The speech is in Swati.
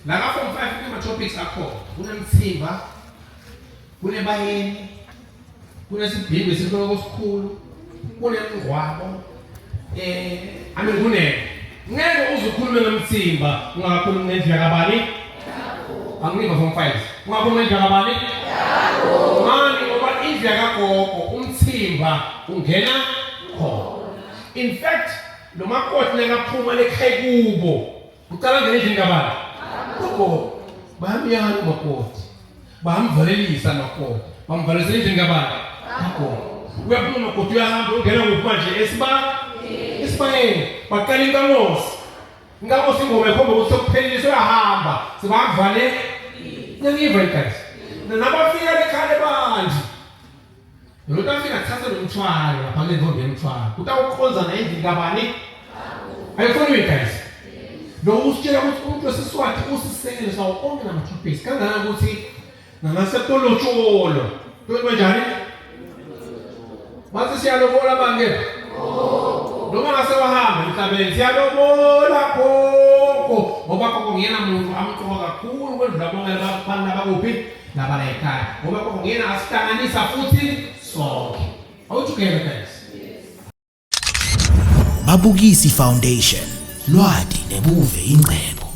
La ka form 5 kunema topics akhona. Kunemtsimba, kunebayeni, kunesibhimbi esihloko esikhulu, kunemngcwabo. Eh, I mean kune ngeke uze ukhulume ngomtsimba ungakakhulumi ngendlela kabani? Angiva form 5. Ungakhuluma ngendlela kabani? Ngani ngoba indlu yakagogo umtsimba ungena khona. In fact, lo makoti nakaphuma lekhaya kubo Ucala ngene endlini kabani? Gogo. Bayamyala umakoti. Bayamvalelisa makoti. Bamvalelisa endlini kabani? Gogo. Uyaphuma makoti uyahamba ungena kuphi manje esiba? Esibayeni. Baqala inkamosi. Inkamosi ingoma ikhomba ukuthi sekuphelile seyahamba. Sebakuvale. Ngiyiva guys. Nabafika lekhale manje. Lo tafika kuthatha lo mthwalo lapha kule ntombi yemthwalo. Kutawukhonza naye endlini kabani? Ayifuni guys. Lo usitshela ukuthi umuntu wesiSwati usisekelo sawo onke lama-topics kangaka ukuthi nangasetolotsholo. Kanjani? Bathi siyalobola bange. Noma ngase wahamba emhlabeni siyalobola gogo ngoba gogo nguyena muntu amqoka kakhulu kwedlula bonke abafana abakuphi laba la ekhaya ngoba gogo nguyena asihlanganisa futhi sonke. Are we together guys? Babukisi Foundation lwati nebuve ingcebo.